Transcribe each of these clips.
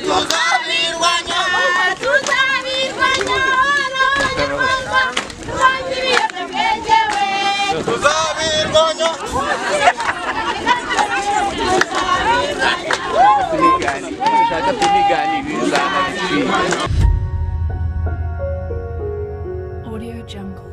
Tuzabirwanya, tuzabirwanya, abanyarwanda turwanye ibiyobyabwenge we. Tuzabirwanya. Ushaka tubiganiriza. Audio Jungle.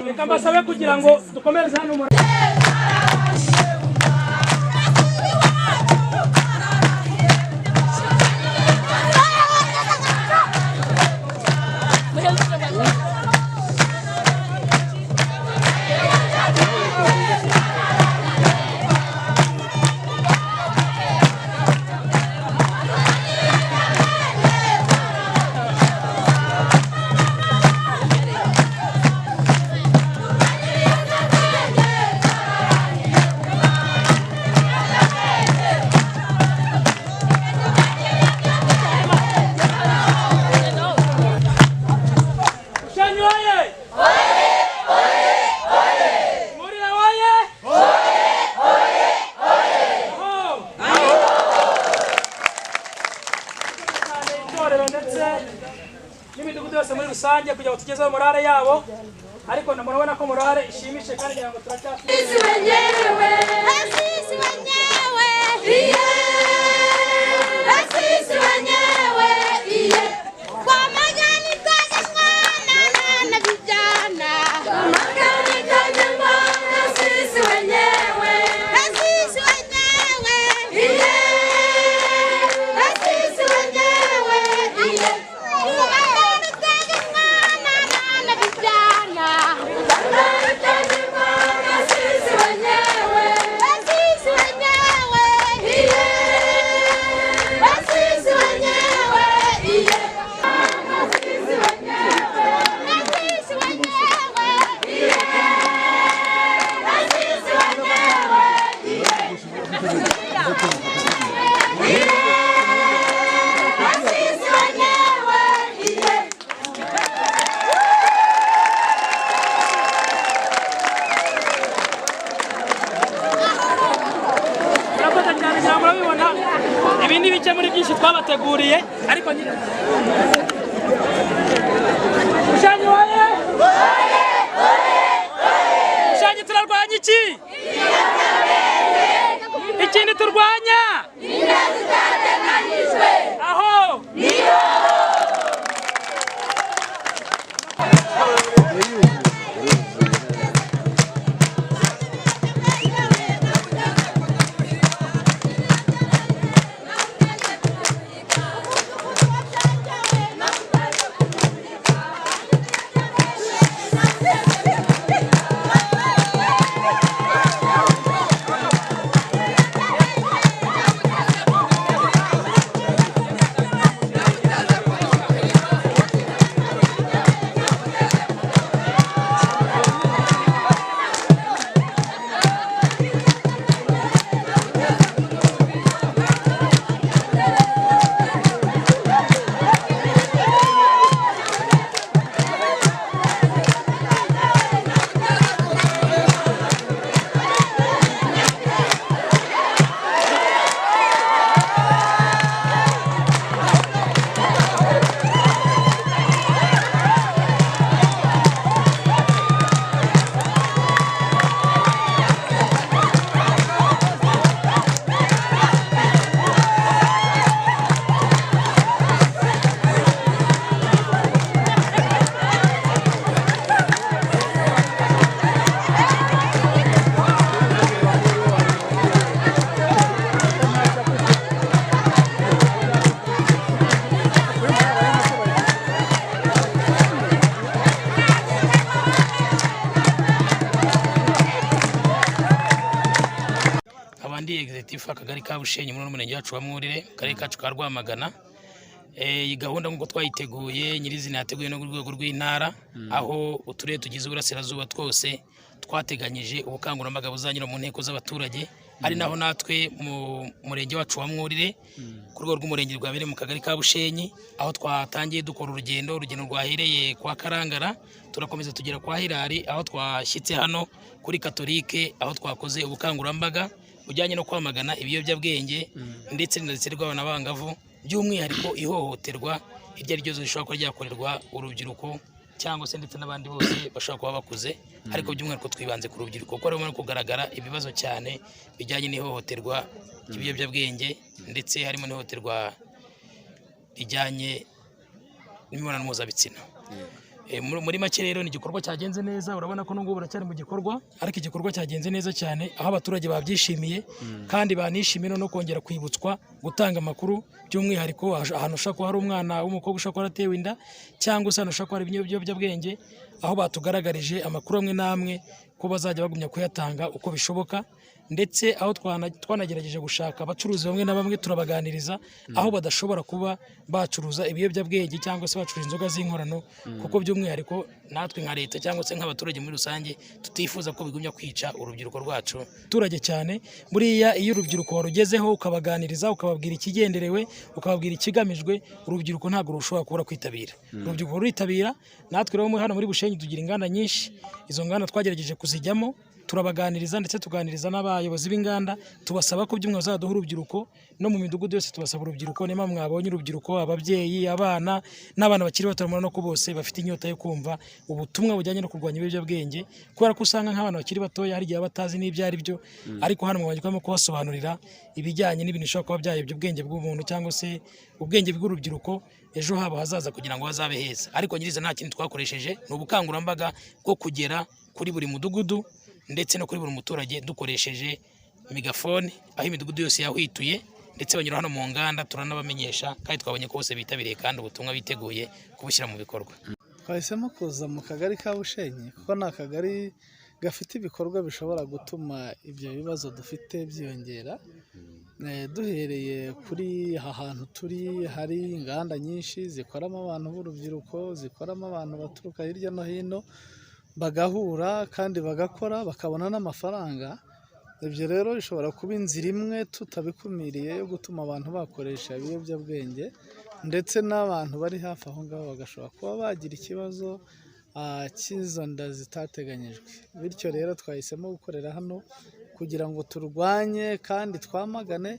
Reka mbasabe kugira ngo dukomereze hano. N'imidugudu yose muri rusange kugira ngo tugezeho morale yabo, ariko murabona ko morale ishimishije kandi ngira ngo turacyafite. Sisi wenyewe, sisi wenyewe, sisi wenyewe, kwa magani tajangwana na vijana, kwa magani tajangwana, sisi wenyewe, sisi wenyewe. twabateguriye. Ariko nyine Bushenyi oye! Bushenyi turarwanya iki? Ikindi turwanya Inda zitateganyijwe. Aho Niho. Abandi executive akagari ka Bushenyi muri umurenge wacu wa Mwurire, akarere kacu ka Rwamagana. Iyi gahunda nk'uko twayiteguye nyirizina yateguye no ku rwego rw'intara, aho uturere tugize uburasirazuba twose twateganyije ubukangurambaga buzanyura mu nteko z'abaturage, ari naho natwe mu murenge wacu wa Mwurire ku rwego rw'umurenge rwabereye mu kagari ka Bushenyi, aho twatangiye dukora urugendo rwahereye kwa Karangara, turakomeza tugera kwa Hirari, aho twashyitse hano kuri Katolike, aho twakoze ubukangurambaga bujyanye no kwamagana ibiyobyabwenge ndetse n'inda rw'abana bangavu, by'umwihariko ihohoterwa iryo ari ryo ryose rishobora kuba ryakorerwa urubyiruko cyangwa se ndetse n'abandi bose bashobora kuba bakuze, ariko by'umwihariko twibanze ku rubyiruko kuko harimo no kugaragara ibibazo cyane bijyanye n'ihohoterwa ry'ibiyobyabwenge, ndetse harimo n'ihohoterwa rijyanye n'imibonano mpuzabitsina. Muri make rero ni igikorwa cyagenze neza, urabona ko n'ubwo buracyari mu gikorwa, ariko igikorwa cyagenze neza cyane, aho abaturage babyishimiye kandi banishimiye no kongera kwibutswa gutanga amakuru, by'umwihariko ahantu ushobora kuba hari umwana w'umukobwa ushobora kuba yaratewe inda, cyangwa se ahantu ushobora kuba hari ibiyobyabwenge, aho batugaragarije amakuru amwe n'amwe ko bazajya bagumya kuyatanga uko bishoboka, ndetse aho twanagerageje gushaka abacuruzi bamwe na bamwe turabaganiriza, aho badashobora kuba bacuruza ibiyobyabwenge cyangwa se bacuruza inzoga z'inkorano, kuko by'umwihariko natwe nka leta cyangwa se nk'abaturage muri rusange tutifuza ko bigumya kwica urubyiruko rwacu. Abaturage cyane buriya iyo urubyiruko warugezeho ukabaganiriza, ukababwira ikigenderewe, ukababwira ikigamijwe, urubyiruko ntabwo rushobora kubura kwitabira. Urubyiruko ruritabira. Natwe rero hano muri Bushenyi tugira inganda nyinshi, izo nganda twagerageje kuzijyamo turabaganiriza, ndetse tuganiriza n'abayobozi b'inganda, tubasaba ko by'umwihariko bazaduha urubyiruko no mu midugudu yose tubasaba urubyiruko. Niyo mpamvu mwabonye urubyiruko, ababyeyi, abana n'abana bakiri bato, murabona ko bose bafite inyota yo kumva ubutumwa bujyanye no kurwanya ibiyobyabwenge, kubera ko usanga nk'abana bakiri batoya hari igihe baba batazi n'ibyo ari byo, ariko hano mwabonye ko barimo kubasobanurira ibijyanye n'ibintu bishobora kuba byayobya ubwenge bw'umuntu cyangwa se ubwenge bw'urubyiruko ejo habo hazaza kugira ngo hazabe heza. Ariko nyirizina nta kindi twakoresheje, ni ubukangurambaga bwo kugera kuri buri mudugudu ndetse no kuri buri muturage dukoresheje megafone, aho imidugudu yose yahwituye, ndetse banyura hano mu nganda turanabamenyesha, kandi twabonye ko bose bitabiriye kandi ubutumwa biteguye kubushyira mu bikorwa. Twahisemo kuza mu kagari ka Bushenyi kuko ni akagari gafite ibikorwa bishobora gutuma ibyo bibazo dufite byiyongera. Duhereye kuri aha hantu turi, hari inganda nyinshi zikoramo abantu b'urubyiruko, zikoramo abantu baturuka hirya no hino, bagahura kandi bagakora bakabona n'amafaranga. Ibyo rero bishobora kuba inzira imwe tutabikumiriye yo gutuma abantu bakoresha ibiyobyabwenge, ndetse n'abantu bari hafi aho ngaho bagashobora kuba bagira ikibazo cy'izo nda zitateganyijwe. Bityo rero twahisemo gukorera hano kugira ngo turwanye kandi twamagane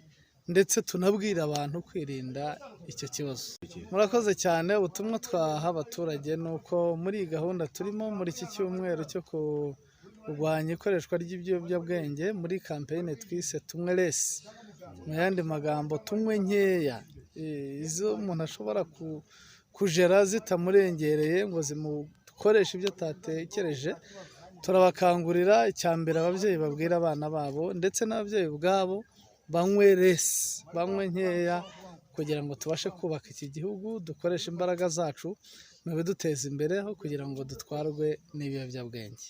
ndetse tunabwira abantu kwirinda icyo kibazo. Murakoze cyane. Ubutumwa twaha abaturage ni uko muri iyi gahunda turimo muri iki cyumweru cyo kurwanya ikoreshwa ry'ibiyobyabwenge, muri campaign twise "Tunywe Less", mu yandi magambo tunywe nkeya, izo umuntu ashobora kujera zitamurengereye ngo zimukoreshe ibyo atatekereje. Turabakangurira, icya mbere, ababyeyi babwira abana babo ndetse n'ababyeyi ubwabo banywe less, banywe nkeya, kugira ngo tubashe kubaka iki gihugu, dukoreshe imbaraga zacu mu biduteza imbere aho kugira ngo dutwarwe n'ibiyobyabwenge.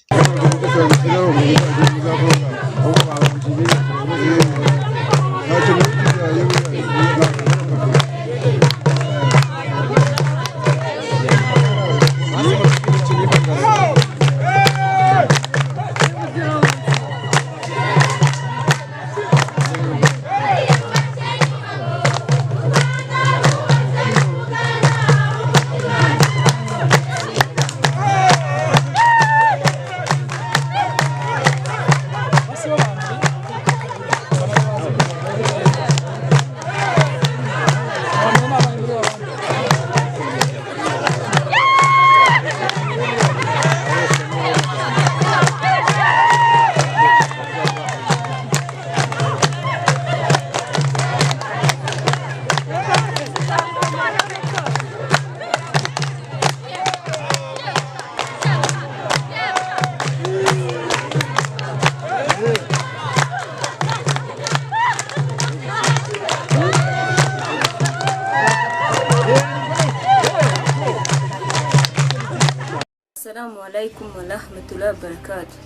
Assalamu alaikum warahmatullahi wabarakatuh.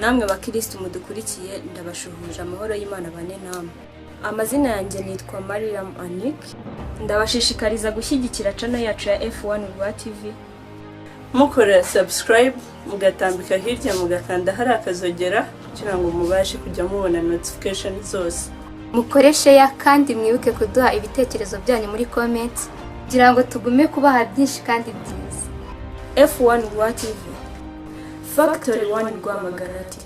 Namwe bakirisitu mudukurikiye, ndabashuhuje, amahoro y'Imana bane namwe. Amazina yanjye nitwa Mariam Anik. Ndabashishikariza gushyigikira channel yacu ya F1 Rwa TV. Mukora subscribe, mugatambika hirya, mugakanda hari akazogera kugira ngo mubashe kujya mubona notification zose. Mukore share kandi mwibuke kuduha ibitekerezo byanyu muri comment kugira ngo tugume kubaha byinshi kandi byiza. F1 Rwa TV, Factory 1 Rwamagana TV.